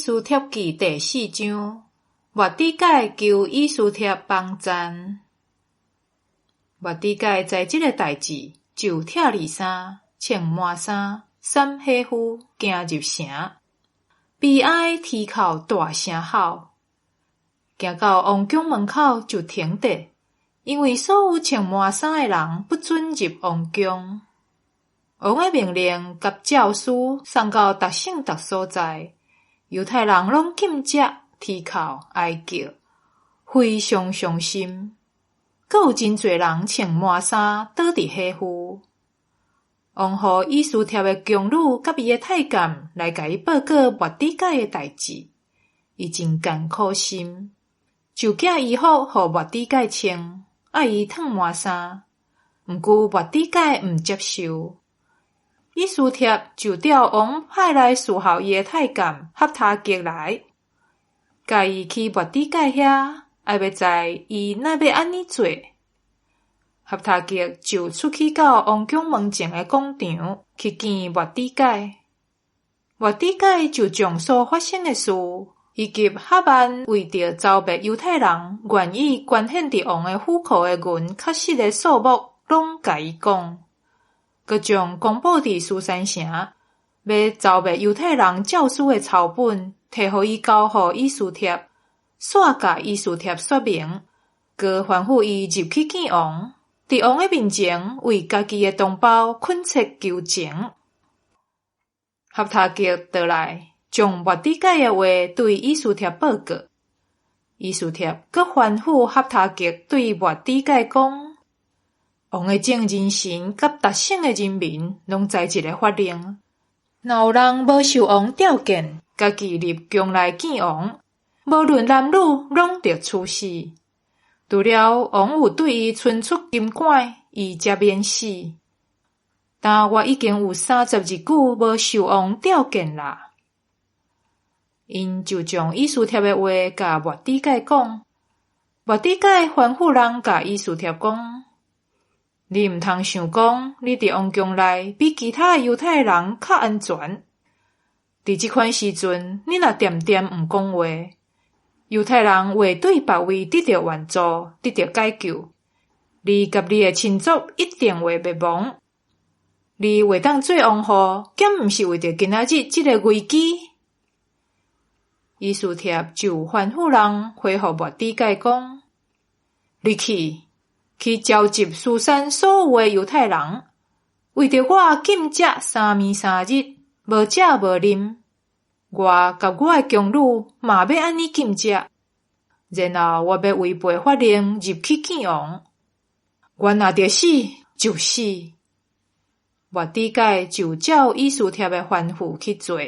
斯帖記第四章，末底改求以斯帖幫贊。末底改知這个代誌，就拆裡衫，穿麻衫，衫火敷，行入城，悲哀啼哭，大聲吼。行到王宮門口就停佇，因為所有穿麻衫的人不准入王宮。王的命令佮詔書送到逐省逐所在，猶太人攏禁食、啼哭、哀叫，非常傷心。閣有真濟人穿麻衫倒佇火敷。王予以斯帖的宮女佮伊的太監來共伊報告末底改的代誌，伊真艱苦心，就寄衣服予末底改穿，愛伊脫麻衫。毋過末底改毋接受。以斯帖就調王派來伺候伊的太監合他吉來，共伊去末底改遐，愛欲知伊若欲按呢做。合他吉就出去到王宮門前的廣場去見末底改。末底改就將所發生的事，以及哈曼為著剿滅猶太人，願意捐獻佇王的府庫的銀確實的數目，攏共伊講。閣將公布佇書珊城，欲剿滅猶太人詔書的抄本，提予伊交予以斯帖，煞共以斯帖說明，閣吩咐伊入去見王，佇王的面前為家己的同胞懇切求情。合他吉倒來，將末底改的話對以斯帖報告。以斯帖閣吩咐合他吉對末底改講：王的眾人臣佮逐省的人民，攏知這个法令。若有人無受王召見，家己入宮內見王，無論男女，攏得處死。除了王有對伊伸出金管，伊才免死。但我已經有30日久無受王召見啦。𪜶就將以斯帖的話共末底改講。末底改吩咐人共以斯帖講：你毋通想講，你佇王宮內比其他的猶太人較安全。佇這款時陣，你若恬恬毋講話，猶太人會對別位得著援助，得著解救，你佮你的親族一定會滅亡。你會當做王后，敢毋是為著今仔日這个危機？以斯帖就吩咐人回覆末底改講：你去，去召集書珊所有的猶太人，為著我禁食3暝3日，無食無啉。我佮我的宮女嘛欲按呢禁食。然後我欲違背法令入去見王。我若著死就死。末底改就照以斯帖的吩咐去做。